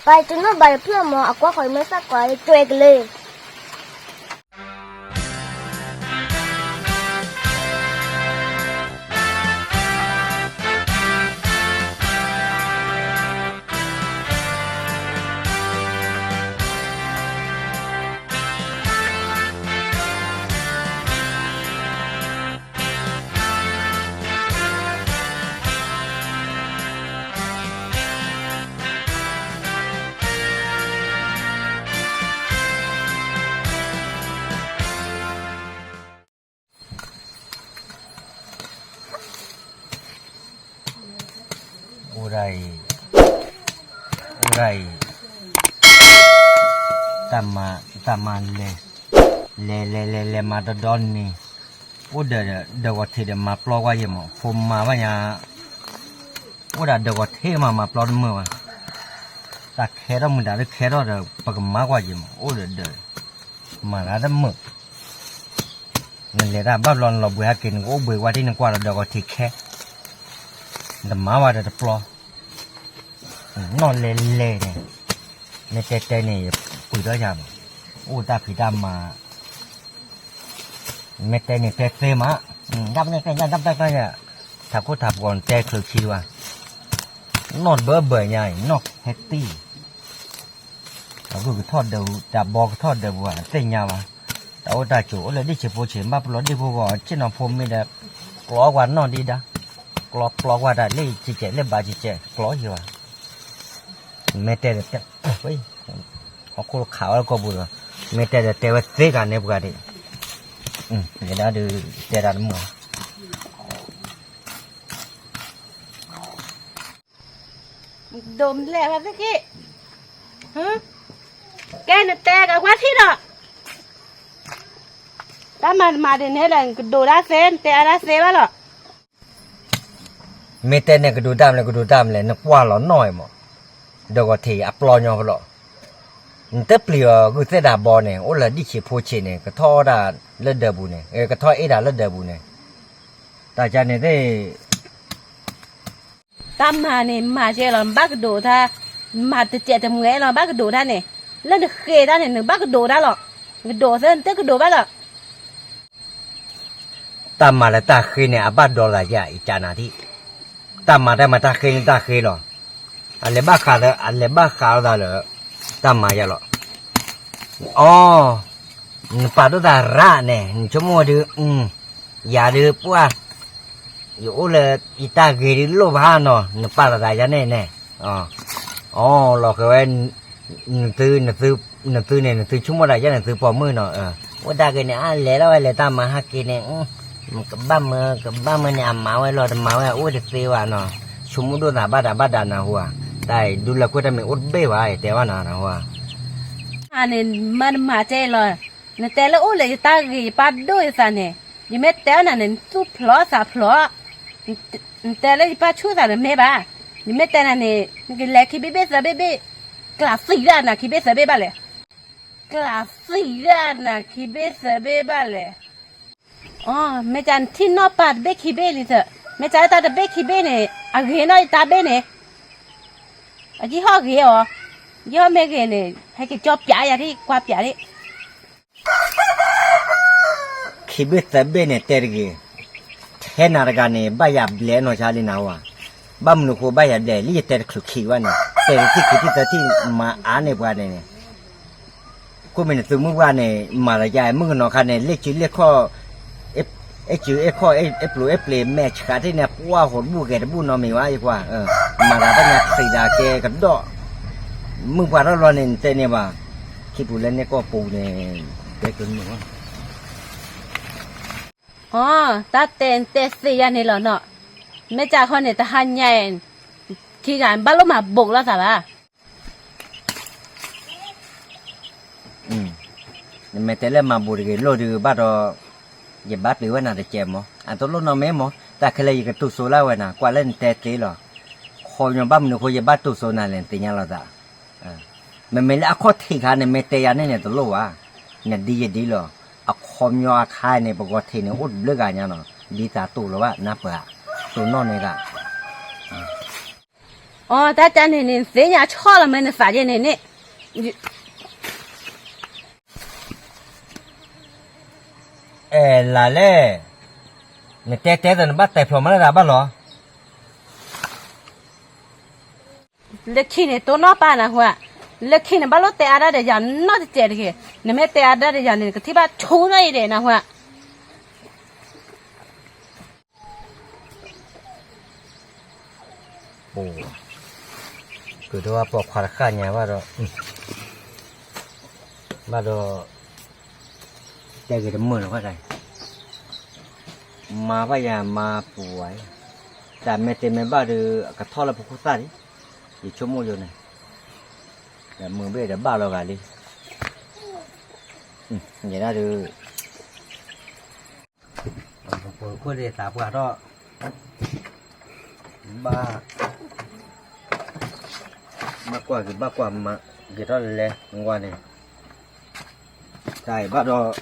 ဘၣ်တနီၣ်ဘၣ်ယဖျၢၣ်မး အကွၢ်ဃီၤယမ့ၢ်သၣ်ကွၢ် ယတွဲကလဲာ် အိၣ်ဒၣ်အံၤ, အိၣ်ဒၣ်အံၤ, တၢ်မၤ, တၢ်မၤလဲၤ, လဲၤလဲၤလဲၤလဲၤမၤဒီဒီန့ၣ်, အိၣ်ဒီး, ဒီးဂီၤထံးဒီးမၤပျီကွၢ်ယဲၢ်မး ဖိမၤဘၣ်ညါ, အိၣ်ဒၣ်ဒီးဂီၤထံးမးမၤပျီတမုာ်ဘၣ်, တၢ်ခဲထီၣ်မုာ်တၢ်တခဲထီၣ်ဒီး ပကမၤကွၢ်ယဲၢ်မး အိၣ်ဒီးဒီး, မၤတၢ်တမုာ် နလဲၤတၢ်ဘၣ်ဘျီနလီၤဘှံးဟဲက့ၤ နကအိၣ်ဘှံးဝဲဒၣ် နကွၢ်ဒီးဒီးဂီၤထံးခဲ, နတမၤဝဲဒီးတပျီ, နီၢ်လဲၤလဲၤန့ၣ်, မ့ၢ်တဲတဲန့ၣ် ယပုၢ်ဒီးယၤမး, အိၣ်တၢ်ဖံးတၢ်မၤ, မ့ၢ်တဲန့ၣ်တဲသ့မး, တၢ်ပန့ၣ်တဲညါ တၢ်ပတၢ်ကျါညါ, ထးခိၣ်ထးပှီၤနတဲချုးခံဝဲ, နီၢ်တဘၢဘၢညါအံၤ နီၢ်ဟဲတံၢ် အဂုၢ်ကထီၣ်ဒၢး, တၢ်ဘီကထီၣ်ဒၢးပူၤ အသ့ၣ်ညါဘၣ်, တၢ်အိၣ်တၢ်ကၠိအိၣ်လၢဒံၣ်ဆံးဖိဆံး ဘၣ်ပလီၢ်ဒံၣ်ဖိဂီၢ် ဆ့ၣ်နီၤဖိမ့ၢ်ဒီး, ကျီကွၢ်နီၢ်ဒံးဒါ, ကျီကျီကွၢ်တၢ်လၢကကဲးလၢဘၣ်ကကဲး ကျီယံၤဘၣ်, မ့ၢ်တဲဒီးတဲ, ဟီၣ်ခိၣ်ခးဝဲလၢကီၢ်ပူၤဒီး, မ့ၢ်တဲဒီးတဲဝဲသ့ဂၤန့ၣ်ပှၤဒံး, ယဒၣ်ဒုးတဲတၢ်တမုာ် ဒိးလဲၣ်ဝဲသ့ၣ်ခံ, ကဲနတဲကဝါထံၣ်ဒီး, တၢ်မၤတမၤဒ်န့ၣ်ဒီး နကဒိးတၢ်သ့ နတဲအါတၢ်သ့ဘၣ်လီၤ. မ့ၢ်တဲန့ၣ်ကဒိးတၢ်မလဲၣ် ကဒိးတၢ်မလဲၣ် နကွၢ်လီၤနီၢ်အံၤမး, ဒီးဂီၤထံးအပျီညီဖဲလီၤ, နတပျံၤအီၤဂုၢ်သ့ၣ်တၢ်ဘီန့ၣ် အိၣ်လၢဒံၣ်ဆံးဖိဆံးန့ၣ် ကထီၣ်ဝဲဒၣ်လၢဒၢးပူၤန့ၣ် ကထီၣ်အ့ၣ်တၢ်လၢဒၢးပူၤန့ၣ်, တၢ်ကန့ၣ်သ့ၣ် တၢ်မၤန့ၣ် မၤကဲလီၤ နဘၣ်ကဒိးတၢ်, မၤတစဲးတမှဲလီၤ ဘၣ်ကဒိးတၢ်န့ၣ်, လၢနဃ့တၢ်န့ၣ် နဘၣ်ကဒိးတၢ်လီၤ, နကဒိးသ့ နတကဒိးဘၣ်လီၤ. တၢ်မၤလၢတၢ်ဃ့န့ၣ် အဘၣ်ဒီလၢယၤ ယကနၤထံၣ်, တၢ်မၤတၢ်မၤတၢ်ဃ့န့ၣ်တၢ်ဃ့လီၤ, အလဲၤဘၣ်ဃးလၢ အလဲၤဘၣ်ဃးလိာ်သးလၢ တၢ်မၤယၤလီၤ. အီ နပာ်ဒိၣ်သးရၣ်န့ၣ် နဆိကမိၣ်ဒုး, ယၤဒုးပှၢ်, ယအိၣ်လၢ ယတၢ်ဂ့ၤဒုးလိၣ်ဘၣ်နီၤ နပာ်လီၤသးယၤန့ၣ်န့ၣ်, အီ လီၤဃဲၤဝဲ နသု, နသုန့ၣ် နသုဆိကမိၣ်ဒၣ်ယဲၢ် နသုပိာ်မုၣ်နီၤ, အိၣ်ဒၣ်က့ၤန့ၣ် အလဲၤလီၤဝဲလဲၤတၢ်မၤဟဲက့ၤန့ၣ်, ကဘၣ်မၢ, ကဘၣ်မၢန့ၣ် အမၤဝဲလီၤ တမၤဝဲအိၣ်တသ့ဘၣ်နီၤ, ဆိကမိၣ်ဒိၣ်သးဘၣ်ဒၣ်ဘၣ်ဒၣ်နၢ်ဟူဧါ, တၢ်အံၤဒုလၢကွၢ်တၢ်မ့ၢ်အိၣ်တဘ့ၣ်ဘၣ် ယတဲဘၣ်နၤနၢ်ဟူဧါ. အန့ၣ် မၤတမၤတဲလီၤ, နတဲလၢအိၣ်လၢယတၢ်ဂ့ၤ ယပာ်ဒိၣ်ယသးန့ၣ်, ယမ့ၢ်တဲနၤန့ၣ် နသူၣ်ဖျိသးဖျိ, နတဲလၢယပာ်ဆူၣ်သးတမ့ၢ်ဘၣ်, ယမ့ၢ်တဲနၤန့ၣ် နကလဲၤခံဘ့ၣ်ဘ့ၣ်သၢဘ့ၣ်ဘ့ၣ်, ကျးသံဒၣ်နၤခံဘ့ၣ်သၢဘ့ၣ်ဘၣ်လဲၣ်, ကျးသံဒၣ်နၤခံဘ့ၣ်သၢဘ့ၣ်ဘၣ်လဲၣ်. အီ မ့ၢ်ကနထံၣ်နီၢ်ပၢ်တဘ့ၣ်ခံဘ့ၣ်လံသၢ, မ့ၢ်ကတၢ်တဘ့ၣ်ခံဘ့ၣ်န့ၣ် အဂ့ၤနီၢ်ယတၢ်ဘ့ၣ်န့ၣ်, အယံာ်ဟီၣ်ဂ့ၤအီၤ, ယံာ်ဟီၣ်မ့ၢ်ဂ့ၤန့ၣ် ဟဲက့ၤကၠီပၠးယၤဒံး ကွၢ်ပၠးဒံး ခံဘ့ၣ်သၢဘ့ၣ်န့ၣ်တဲတဂ့ၤ, ထဲနၤတဂၤန့ၣ် ဘၣ်ယၤဘျဲၣ်နီၢ်ဆါလံနၤဝဲ, ဘၣ်မနုၤဃိဘၣ်ယၤဘျဲၣ် လၢယတဲတချုးခံဝဲန့ၣ် တဲတထံၣ်ခံထံၣ်သၢထံၣ်မၤအါန့ၢ်ပှၤန့ၣ်န့ၣ်, ခိၣ်မ့ၢ်နသုမုၣ်ပှၢ်န့ၣ် မၤလၢယၤ မုၣ်ကနီၤခါန့ၣ် လ့ၣ်စုလ့ၣ်ခီၣ် အဲၣ်စုအဲၣ်ခီၣ် အဲၣ်ပျိးအဲၣ်ပျ့ၤ မဲာ်ဆှးထံၣ်န့ၣ် ပှၢ်ဟိးတဘူၣ်ဂဲၤတဘူၣ်နီတမံၤဘၣ် ယကွၢ်, မၤသးတၢ်ညါသံးသးကဲကဒီး, မုၣ်ပှၢ်ထီၣ်လီၤန့ၣ် နတဲန့ၣ်ဘၣ်, ခံပူၤလၢန့ၣ်ကီၢ်ပူၤန့ၣ် တဲကမုာ်ဘၣ်. အီ တၢ်တဲတဲသ့ယၤန့ၣ်လီၤနီၤ, မ့ၢ်ကခီန့ၣ် တဟါညါအံၤ ခံဂၤဘၣ်လိၣ်မၤဘူးလိာ်သးဘၣ်. နမ့ၢ်တဲလၢမၤဘူးတဂ့ၤလိၣ်ဒုးဘၣ်ဒီး, ယဘၣ်ပျံၤဝဲနၤတကဲးမး အတလိၣ်နီတမံၤမး တၢ်ခဲလၢာ်ယကတိၤစိလၢဝဲနၤ ကွၢ်လၢနတဲသ့လီၤ. ခီပညီဘၣ်မနုၤအဃိယဘၣ်တိၤစိနၤလဲၣ် နသ့ၣ်ညါလိာ်သး. မ့မ့ၢ်လၢအခီၣ်ထံးခါန့ၣ် မ့ၢ်တဲယၤန့ၣ်န့ၣ်တလိၣ်ဘၣ်, နဒ်ယဒ်လီၤ. အခီပညီအခါန့ၣ် ပဂီၤထံးန့ၣ် အိၣ်တဘျုးဂၤညါနီၤ ဒ်သးတိၤလီၤဘၣ် နၢ်ပၢၢ်ဧါ, တိၤနီၣ်န့ၢ်ဂၤ အီ တၢ်တၢ်န့ၣ်န့ၣ် နသ့ၣ်ညါဆီၣ်လီၤမ့ၢ်နသးယဲန့ၣ်န့ၣ်, အဲၣ်လၢ်လဲၣ်, နတဲတဲသိးနဘၣ်တဲဖျိးမးလၢတၢ်ဘၣ်လီၤ. လၢခံန့ၣ် တိၢ်နီၣ်ပၢ်နၢ်ဟူဧါ, လၢခံန့ၣ်ဘၣ်လိၣ်တဲအါဒၣ်ဒီးယၤနီတစဲးတဂ့ၤ, နမ့ၢ်တဲအါဒၣ်ဒီးယၤန့ၣ် နကထံၣ်ဘၣ်ဆူၣ်ထီၣ်အံၤဒဲးနၢ်ဟူဧါ. ပူၤ, ကုၤဒိၣ်ပိာ်ခွါတဃၣ်ညါဘၣ်ဒီး, ဘၣ်ဒီး, တဲဂ့ၤတမုာ်လီၤဘၣ်ဒၣ်, မၤဘၣ်ယၤမၤပူၤဝဲ, တၢ်မ့ၢ်တဲမ့ၢ်ဘၣ်ဒီး အကထီၣ်လၢပခိၣ်သၣ်လံ, ယဆိကမိၣ်ယိာ်န့ၣ်, ဒီးမုာ်ဘ့ၣ်ဒီးဘၣ်လီၤဂာ်လံ, ယဲဒၣ်ဒီး ပခိၣ်ဒသးပှၢ်ထီၣ်, ဘၣ်, ဘၣ်ကွၢ်က့ၤ ဘၣ်ကွၢ်မၤက့ၤထီၣ်လဲၤလဲၤဝါန့ၣ်, တၢ်အံၤဘၣ်ဒီး,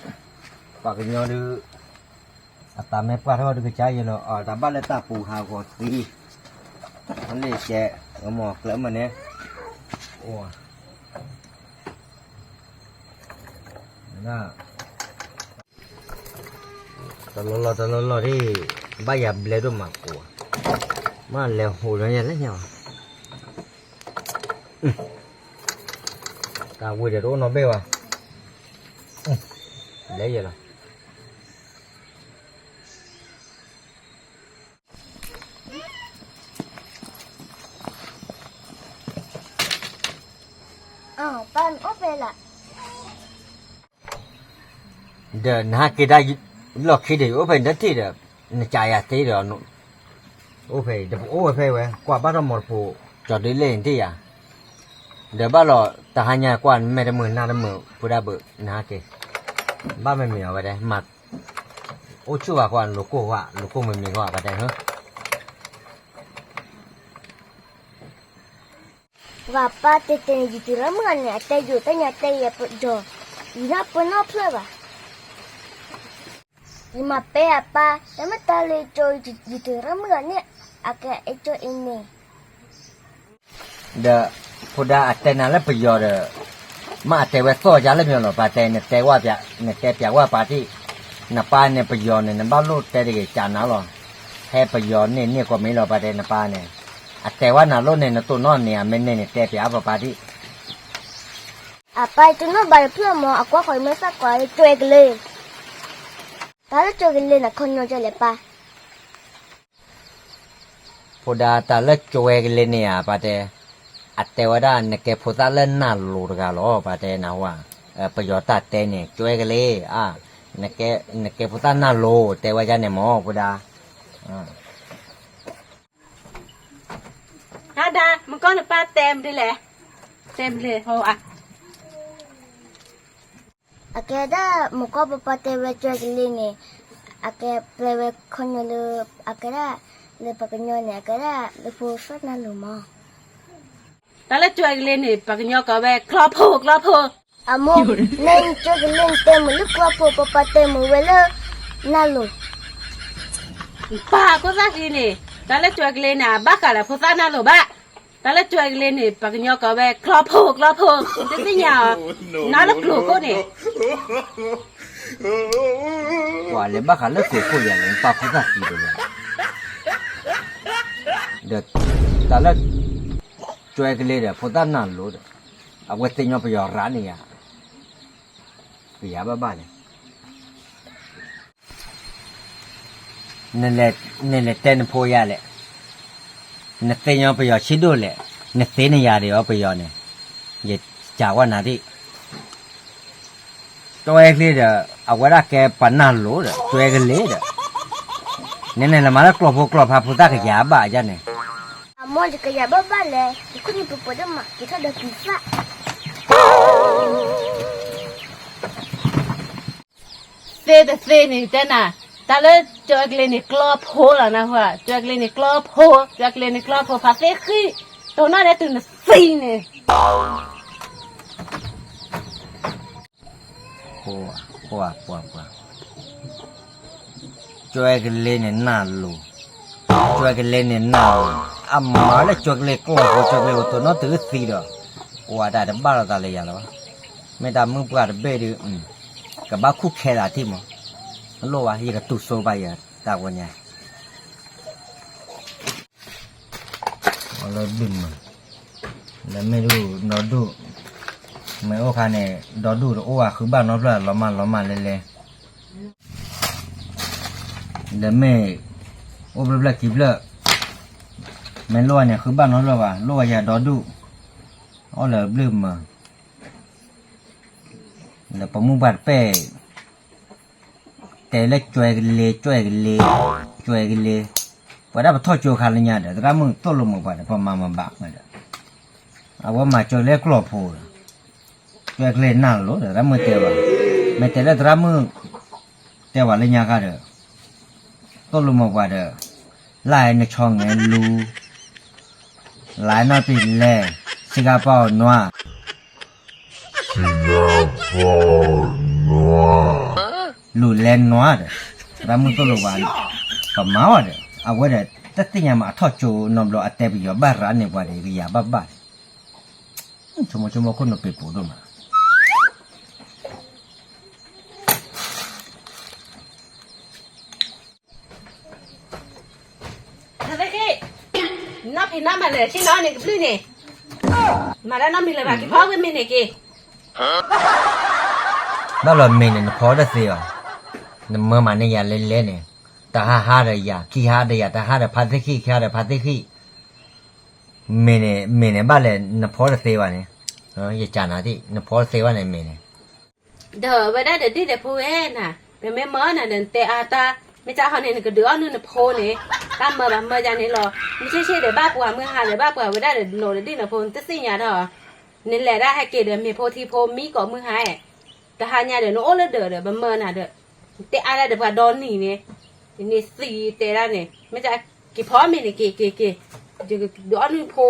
ပှၤကညီဒုး, အသးမ့ၢ်ပှၢ်ထီၣ်ဒုးကစၢ်ယဲလီၤ, အတၢ်ဘၣ်လၢတၢ်ပူၤဟးဂီၤသံ, လၢကဲ, ဂမီၢ်ကျၢၤမ့ၢ်န့ၣ်, အိၣ် တလီၢ်လီၢ်တလီၢ်လီၢ်ဒ်, ဘၣ်ယၤဘျဲဒိၣ်မးကိး, မ့ၢ်လဲၤဟိးလၢယၤလၢညါဘၣ်, တၢ်ဝံၤဒီးတအိၣ်နီတဘ့ၣ်ဘၣ်, လဲၤယဲလီၤ. ဒီးနဟးက့ၤဒၣ်လီၢ်ခံဒီး ယအိၣ်ဖဲန့ၣ်တထံၣ်ဒီး, နကးယၤသ့ဒီး, အိၣ်ဖဲအံၤ တပအိၣ်ဝဲဖဲဝဲ ကွၢ်ဘၣ်ထီၣ်မီတဖိ, ကၠီၤဒုလ့ၣ်နထံၣ်ယၤ, ဒီးဘၣ်လီၤတဟါညါကွၢ်မဲာ်တမုာ်နါတမုာ် ဖိဒၣ်ဘုး နဟးက့ၤ, ဘၣ်မ့ၢ်မ့ၢ်အီၤဝဲဒဲး, အိၣ်ဆူၣ်ဘၣ်ကွၢ်လိၤကိၢ်ဝဲ လိၤကိၢ်မ့ၢ်မ့ၢ်ကွၢ်ပတဲ, ပှၤပၢ်တဲတဲန့ၣ် ယတုၤရၢ်မုၢ်ဂၤန့ၣ် အတဲယိာ်တၢ်ညါတဲယဲပယီၤ, ယနီၢ်ပၢၢ်နီၢ်ဖျၢၣ်ဘၣ်, ယမၤပဲအပၢ် တမ့ၢ်တၢ်လၢကၠိ ယတုၤရၢ်မုၢ်ဂၤန့ၣ် အကဲအကၠိအံၤန့ၣ် ဒီး, ဖိဒါအတဲနၤလၢပယီၤဒီး, မ့ၢ်အတဲဝဲသီၣ်ယါလၢပယီၤလီၤ ပှၤတဲနတဲဝဲ, နတဲပျးဝဲပှၤတံၢ်, နပၢ်န့ၣ်ပယီၤန့ၣ် နဘၣ်လိၣ်တဲတဂ့ၤကးနၤလီၤ, ဟဲပယီၤန့ၣ်န့ၢ်ကိးမံၤလီၤ ပှၤတဲနပၢ်န့ၣ်, အတဲဝဲနၤလိၣ်န့ၣ် နတိၢ်နီၣ်န့ၣ် အမ့ၢ်န့ၢ်န့ၣ်တဲပျးပှၤပၢ်တံၢ် အပၢ်တနီၣ်ဘၣ်တဖျၢၣ်မး အကွၢ်ဃီၤမ့ၢ်သၣ်ကွၢ်လၢကၠွဲကလ့, တၢ်လၢကၠွဲကလ့န့ၣ် ခီညီကလဲၣ်ပၢ်. ဖိဒါတၢ်လၢကၠွဲကလ့န့ၣ်ဧါ ပှၤတဲ, အတဲဝဲဒၣ်နကဲဖိသၣ်လၢနၢ်လိၤတဂၤလီၤ ပှၤတဲနဟူဧါ, ပယီၤတၢ်တဲန့ၣ် ကၠွဲကလ့, အါ, နကဲဖိသၣ်နၢ်လိၤ တဲဝဲဒၣ်န့ၣ်မး ဖိဒါ ဟဒါ, မကီၢ်နပၢ်တဲမနုၤလဲၣ်, တဲမနုၤလဲၣ်, အကဲဒၣ် မကီၢ်ပပၢ်တဲဝဲကၠွဲကလ့န့ၣ်, အကဲပျဲဝဲခီညီလၢ, အကဲဒၣ်, လၢပှၤကညီန့ၣ် အကဲဒၣ်လၢဖိသၣ်နၢ်လိၤမး. တၢ်လၢကၠွဲကလ့န့ၣ် ပှၤကညီကိးဝဲ ကျီဖိ ကျီဖိ, အမိၢ်, နတဲကၠွဲကလ့နတဲမုာ်လၢကျီဖိ ပပၢ်တဲမုာ်ဝဲလၢ, နၢ်လိၤ ပၢ်ခိၣ်သၣ်ဃံန့ၣ်, တၢ်လၢကၠွဲကလ့န့ၣ် အဘၣ်ဃးလၢဖိသၣ်နၢ်လိၤဘၣ်, တၢ်လၢကၠွဲကလ့န့ၣ် ပှၤကညီကိးဝဲ ကျီဖိ ကျီဖိ, နတသ့ၣ်ညါအီၤ, နၤလၢကျိၤခိၣ်န့ၣ် ပှၤလဲၤဘၣ်ဃးလၢကျိၤခိၣ်ယၤန့ၣ် ပၢ်ခိၣ်သၣ်ဃံဒီးယၤ, ဒီး, တၢ်လၢ, ကၠွဲကလ့ဒီး ဖိသၣ်နၢ်လိၤဒီး, အဝဲသ့ၣ်ညါပယီၤရးန့ၣ်ယၤ, ပယၤဘၣ်ဘၣ်န့ၣ် နလဲၤတဲနဖိယၤလဲၣ်, နသ့ၣ်ညါပယီၤဆံးဒိၣ်လဲၣ်, နသ့ၣ်ညါယၤဒီးအီၤပယီၤန့ၣ်, ယစံးဝဲနၤဒ်, ကၠွဲကလ့ဒီး, အဝဲဒၣ်ကဲပှၤနၢ်လိၤဒီး ကၠွဲကလ့ဒီး, နလဲၤမၤလၢကျီၢ်ဖိကျီၢ်ဖါဖိသၣ်ကယၤဘၣ်ယၤန့ၣ်, အမိၢ်ယကယၤဘၣ်ဘၣ်လဲၣ်, ယခိၣ်နူာ်ပှဲၤပှဲၤဒိၣ်မး က့ၤထီၣ်ဒီးပူၤသၣ် သ့တသ့န့ၣ်တဲနၤ, တၢ်လၢကၠွဲကလ့န့ၣ်ကျီဖိလီၤနၢ်ဟူဧါ, ကၠွဲကလ့န့ၣ်ကျီဖိ, ကၠွဲကလ့န့ၣ်ကျီဖိ ဖါသ့ၣ်ဃံ, တိၢ်နီၣ်ဒဲးတုၤနသံန့ၣ် ကၠွဲကလ့န့ၣ်နၢ်လိၤ, ကၠွဲကလ့န့ၣ်နၢ်လိၤ, အမၤလၢကၠွဲၤကလ့ၤကျီၢ်ဖိ ကၠွဲၤကလ့ၤအိၣ်တိၢ်နီတဂၤသံဒီး, အိၣ်ဝဲဒၣ်တဘၣ်လိာ်သးလၢယၤလီၤ. မ့ၢ်တၢ်မုၢ်ပှၢ်တဘ့ၣ်ဒီး, ကဘၣ်ခူၣ်ခဲသးထံၣ်မး, လိၣ်ဘၣ် ယကတူၢ်စိဘၣ်ယၤတၢ်ဝဲညါ လၢဒုၣ်မး, လၢမ့ၢ်ဒုၣ်ဒီဒူၣ်, မ့ၢ်အိၣ်ခါန့ၣ် ဒီဒူၣ်တအိၣ်ဘၣ် ဃုဘၣ်နီတဖျၢၣ် လီၤမၢ်လီၤမၢ်လဲလဲ, လၢမ့ၢ်အိၣ်ဖျၢၣ်ဖျၢၣ်ခံဖျၢၣ်, မ့ၢ်လိၣ်ဝဲန့ၣ် ဃုဘၣ်နီတဖျၢၣ်ဘၣ် လိၣ်ဝဲယၤဒီဒူၣ်, အီၣ်လၢဘျုၣ်မး လၢပမုၢ်ပှၢ်တပဲၣ်, တဲလၢကၠွဲၤကလ့ၤ ကၠွဲၤကလ့ၤ, ကၠွဲၤကလ့ၤ, ပှၤဒၣ်ပထီၣ်ကၠိခါလၢညါဒီး သရၣ်မုၣ်သိၣ်လိမၤပှၤဒီး ပမၤမၤဘၣ်မးဒီး, အဝဲမၤကၠိလၢကျီၢ်ဖိဒီး, ကၠွဲၤကလ့ၤနၢ်လိၤဒီး သရၣ်မုၣ်တဲဝဲ, မ့ၢ်တဲလၢသရၣ်မုၣ်, တဲဝဲလၢညါခါဒီး, သိၣ်လိမၤပှၤဒီး, လၢနဆီငဲလူ လၢနီၢ်ပံၤလဲၣ်, စံဂါပီၣ်နွါ, စံဂါပီၣ်နွါ, လူၤလဲနွါဒီး, သရၣ်မုၣ်သိၣ်လိပှၤ, ပမၤအီၤဒီး အဝဲဒီး တသ့ၣ်ညါမး အထီၣ်ကၠိနီတဘျီ အတဲပယီၤဘၣ်ရၤန့ၢ်ပှၤဒီး ကယၤဘၣ်ဘၣ်, ဆိကမိၣ်ဆိကမိၣ်ခိၣ်နူာ်ပ့ၤပူၤဒိၣ်မး နီၢ်ဖံးနီၢ်မၤလၢာ်ဆ့ၣ်နီၤန့ၣ် ကဘျုးန့ၣ်, မၤတၢ်နီတမံၤလၢၤဘၣ် က့ၤဖီဝဲမ့ၤန့ၣ်က့ၤ, ဘၣ်လီၤမ့ၤန့ၣ် နဖီတသ့ဘၣ်, နမၢမၤန့ၢ်ယၤလဲလဲန့ၣ်, တဟါဟါဒီးယၤ ခံဟါဒီးယၤ တဟါဒီးဖါသ့ၣ်ဃံၣ် ခံဟါဒီးဖါသ့ၣ်ဃံၣ်, မ့ၤန့ၣ် မ့ၤန့ၣ်ဘၣ်လဲၣ် နဖီတသ့ဘၣ်န့ၣ်, ယကနၤသ့ၣ် နဖီတသ့ဘၣ်န့ၣ် မ့ၤန့ၣ် ဒီးဝဲဒၣ်ဒီးဒ်ဒီးဖိဝဲနၤ, ပမ့ၢ်မၢနၤဒီးနတဲအါတၢ်, မ့ၢ်တၢ်ဟီန့ၣ် နကဒုးအီၣ်နုၢ်နဖိန့ၣ်, တၢ်မၢဘၣ်မၢယၤန့ၣ်လီၤ, မ့ၢ်ဆ့ၣ်ဆ့ၣ်ဒီးဘၣ်ပှၤမုၢ်ဟါဒီး ဘၣ်ပှၤဝဲဒၣ်ဒီးနီၤဒီးဒ်နဖိ နတသ့ၣ်ညါဒီး, နလဲၤဒၣ်ဟဲက့ၤဒီးမ့ၤဖိထံဖိမံကိးမုၢ်ဟါ, တဟါညါဒီးနအိၣ်လၢဒၢးဒီး ပမၢနၤဒီး, နတဲအါဒၣ်ဒီးပှၤဒီနံၤန့ၣ်, န့ၣ်သံတဲဒၣ်န့ၣ် မ့ၢ်တၢ်က့ၤဖီမ့ၤန့ၣ်က့ၤက့ၤက့ၤ, ယကဒုးအီၣ်နုၢ်ဖိ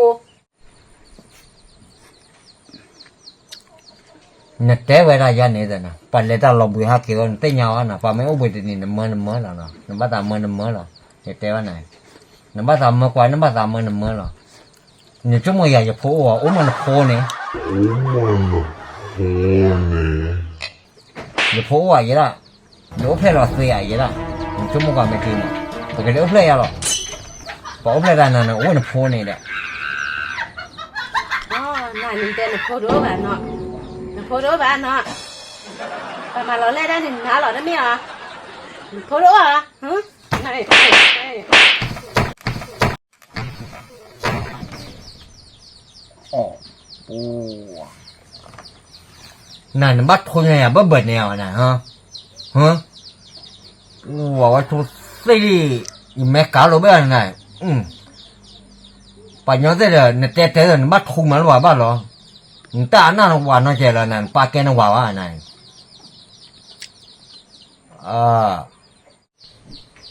နတဲဝဲဒၣ်ယၤန့ၣ်, ပှၤလဲၤတၢ်လီၤဘှံးဟးက့ၤလီၤ နသ့ၣ်ညါဝဲနၤ, ပှၤမ့ၢ်အိၣ်ဘှံးတနံၤ နမၢနမၢလီၤ, နဘၣ်သးမၢနမၢလီၤ, ယတဲဝဲနၤ, နဘၣ်သးမၢကွၢ် နဘၣ်သးမၢနမၢလီၤ, နဆိကမိၣ်ယၤ ယဖိအိၣ်ဧါ အိၣ်မးနဖိန့ၣ် ယဖိအိၣ်ဧါယဲဒၣ်, ယအိၣ်ဖျဲၣ်လီၤသ့ဧါယဲဒၣ်, နဆိကမိၣ်ကွၢ်မ့ၢ်က့ၤမး, ပကလဲၤအိၣ်ဖျဲၣ်ယၤလီၤ, ပှၤအိၣ်ဖျဲၣ်တၢ်နၤန့ၣ် အိၣ်နဖိန့ၣ်ဒီး နတဲနဖိတအိၣ်ဘၣ်နီၤ, နဖိတအိၣ်ဘၣ်နီၤ, ပမၤလီၤလဲၢ်ဒၣ်န့ၣ် နၤလီၤတမ့ၢ်ဧါ, နဖိတအိၣ်ဧါ, နၤနဘၣ်ထိညါယၤဘၣ်ဘၣ်န့ၣ်ဧါနၤ, ဝဲဝဲထိသ့ၣ်လံ, ယမဲကၤလိာ်ဘၣ်နၤ, ပှၤညီသ့ၣ်ဒီး နတဲတဲဒီး နဘၣ်ထိမးလၢပှၤဘၣ်လီၤ, နတၢ်အနၢ်နဝၤနီၢ်ကဲလီၤနၤ နပာ်ကဲနဝၤဘၣ်နၤ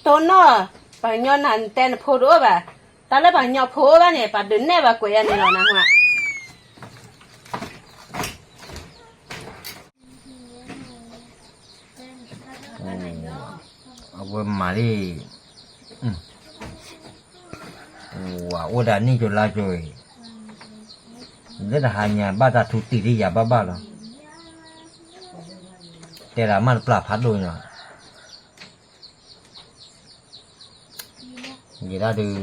တိၢ်နီၢ်, ပှၤကညီနၤ နတဲနဖိတအိၣ်ဘၣ်, တၢ်လၢပှၤကညီဖိအိၣ်ဘၣ်န့ၣ် ပှၤဒုးနဲၣ်ပှၤကွဲးယၤန့ၣ်လီၤနၤ, အဝဲမၤလံ, ဝၤအိၣ်ဒၣ်နံၣ်ကၠိလါကၠိအံၤ, လၢတဟါညါဘၣ်တၢ်ထူတံၢ်ဒ်ယၤဘၣ်ဘၣ်လီၤ, တဲဒၣ်မ့ၢ်တပျၢ်ဖးဒိၣ်ညါ ယဲဒၣ်ဒုး,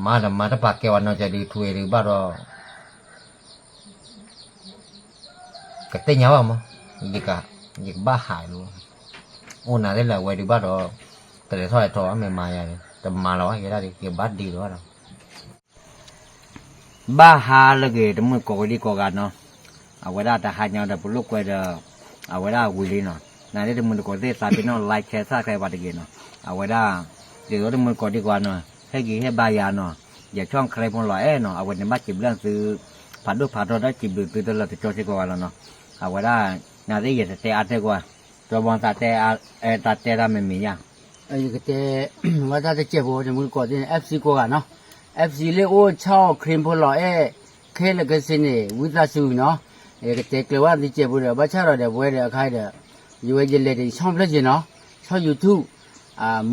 မၤဒီးမၤတပာ်ကဲဝဲနီၢ်ကဲဒုး ထူဝဲဒုးဘၣ်ဒီး, ကသ့ၣ်ညါဘၣ်မး, ယက, ယကဘၣ်ဟးလီၤ, အိၣ်နၤသ့ၣ်လၢအဝဲဒုးဘၣ်ဒီး, တလဲၤထီၣ်လဲၤထီၣ်မ့ၢ်မၤယၤန့ၣ် တမၤလီၤဘၣ် ယဲဒၣ်ဒုး ယကဘၣ်ဒံးလီၤဘၣ်ဒီး ဘၣ်ဟါလၢဂ့ၤတမုၢ်ကိးကဒံကိးဂၤနီၤ, အဝဲဒၣ်တဟါညါဒီးပလိာ်ကွဲဒီး, အဝဲဒၣ်ဝံၤလံနီၤ, နသ့ၣ်တမုၢ်တကိးသ့ၣ်သးပ့ၤနီၣ် like share subscribe ပှၤတဂ့ၤနီၤ, အဝဲဒၣ်, ဒ်သိးတမုၢ်တကိးဒံကိးဂၤနီၤ ဟဲက့ၤဟ့ၣ်ဘါယၤနီၤ, ယဲၢ်ဆီၣ်ချ့ဖိလီၤအဲၣ်နီၤ အဝဲန့ၣ်ဘၣ်စံးဘျုးသု, ဖးဒိၣ်ဖးထီဒီးစံးဘျုးသုတလၢတကၠီစ့ၢ်ကီးဂၤလီၤနီၤ, အဝဲဒၣ်, နသ့ၣ်ယတတဲအါတဲကွၢ်, ကၠီဘီသးတဲ, တၢ်တဲတၢ်မ့ၢ်မ့ၢ်ယါ ယကတဲ, ဝဲတၢ်တစဲးဖိ တမုၢ်တကိးသ့ၣ်န့ၣ် FC ကိးဂၤနီၤ, FC လၢအိၣ်ဆီၣ်ခရံာ်ဖိလီၤအဲၣ်, ခဲလၢာ်ခဲဆ့န့ၣ် ဝံသးစူၤနီၤ, ယကတဲကျၢၤဝဲတစဲးဖိဒီး ဘၣ်ဆၣ်ဒီးဒီးပဝဲဒီးအခါဒီး, ယဝဲယလဲၤဒီးယဆီၣ်ဖျၢၣ်က့ၤနီၤ, ဆီၣ် YouTube,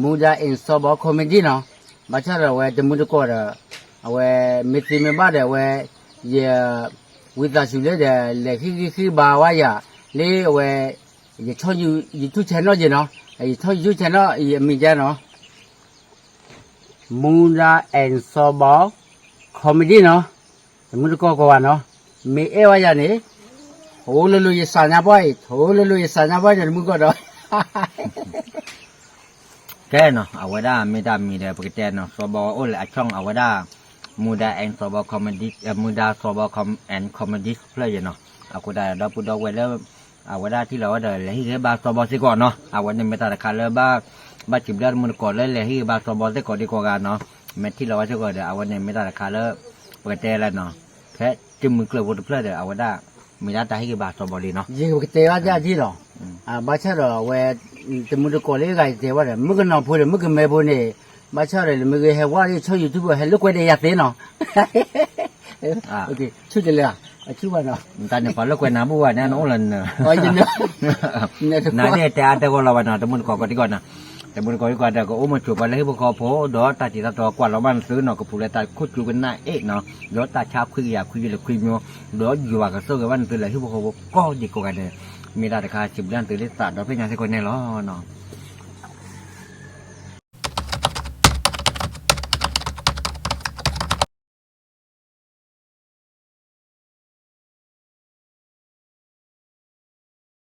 Muda and Softball Comedy နီၤ, ဘၣ်ဆၣ်ဒီးအဝဲတမုၢ်တကိးဒီး အဝဲမ့ၢ်သ့မ့ၢ်ဘၣ်ဒီး အဝဲ ယ ဝံသးစူၤလၢဒီး လဲၤဟ့ၣ်ဂံၢ်ဟ့ၣ်ဘါဝဲယၤ လၢအဝဲ ယ YouTube channel ယနီၤ, ယ YouTube channel အံၤအမံၤဒ်နီၤ Muda and Sobo Comedy နီၤ, တမုၢ်တကိးကိးဂၤနီၤ, မ့ၢ်အဲၣ်ဝဲယၤန့ၣ် ထိလိၤလိၤယစၢညါဘီအံၤ ထိလိၤလိၤယစၢညါဘီအံၤန့ၣ် တမုၢ်တကိးဒီး ကဲနီၤ အဝဲဒၣ်မ့ၢ်တၢ်မံၤဒီး ပကတဲနီၤ စီဘီအိၣ်လၢအ channel အဝဲဒၣ် Muda and Sobo Comedy, Muda Sobo Com and Comedy ဖျၢၣ်ယနီၤ, အဃိသတးဒီးဒီပုၢ်ဒီဝဲၢ်လၢ အဝဲဒၣ်ထံၣ်လီၤဝဲဒီး လဲၤဟ့ၣ်ဂံၢ်ဟ့ၣ်ဘါစီဘီစ့ၢ်ကီးနီၤ, အဝဲန့ၣ်မ့ၢ်တၢ်တခါလၢဘၣ် ဘၣ်စံးဘျုးတမုၢ်တကိးလၢလဲၤဟ့ၣ်ဂံၢ်ဟ့ၣ်ဘါစီဘီစ့ၢ်ကီးဒ်ကိးဂၤနီၤ, မ့ၢ်ထံၣ်လီၤဝဲစ့ၢ်ကီးဒီး အဝဲန့ၣ်မ့ၢ်တၢ်တခါလၢ ပကတဲလၢနီၤ, ဖဲတမုၢ်ကျၢၢ်ဖိတဖျၢၣ်ဒီး အဝဲဒၣ် မ့ၢ်ဒၣ်တၢ်ဟ့ၣ်ဂံၢ်ဘါစီဘီလံနီၤ, ယကတဲဘၣ်ဒ်အံၤလီၤ, ဘၣ်ဆၣ်ဒီးအဝဲ တမုၢ်တကိးလၢဂၤယတဲဘၣ်ဒီး မုၣ်ကနီၤဖိဒီး မုၣ်ကမဲဖိန့ၣ် ဘၣ်ဆၣ်ဒီးလၢမ့ၢ်ဂ့ၤဟဲဝဲလၢဆီၣ် YouTube ဟဲလိာ်ကွဲဒီးယၤသ့နီၤ, ဆူၣ်တလၢ အဆူၣ်ဘၣ်နီၤ, တၢ်န့ၣ်ပှၤလိာ်ကွဲနၤဘူၣ်ဘၣ်န့ၣ် နအိၣ်လၢန နဒ်တဲအါတဲဂီၢ်လီၤဘၣ်နီၤ, တမုၢ်တကိးကိးဒံးကိးနီၤ, တမုၢ်တကိးဒံးကိးဒီး ကအိၣ်မူဆိးပှၤလၢဟံၣ်ဖိဃီဖိ ဒီးတၢ်တံၤတၢ်တီကွၢ်လီၤဘၣ်နသုနီၤ, ကပူၤလၢတၢ်ခိၣ်ကျူကနၣ်အ့ၣ်နီၤ, ဒီးတၢ်ဆါခွံကယၤခွံယံၤလၢခွံမျိုး, ဒီးယွၤကဆိၣ်ဂ့ၤဘၣ်နသုလၢဟံၣ်ဖိဃီဖိကိးဒံးကိးဂၤန့ၣ်, မ့ၢ်တၢ်တခါစံးဘျုးနသုလၢသးဒီဖျၢၣ်ညါစ့ၢ်ကီးန့ၣ်လီၤနီၤ.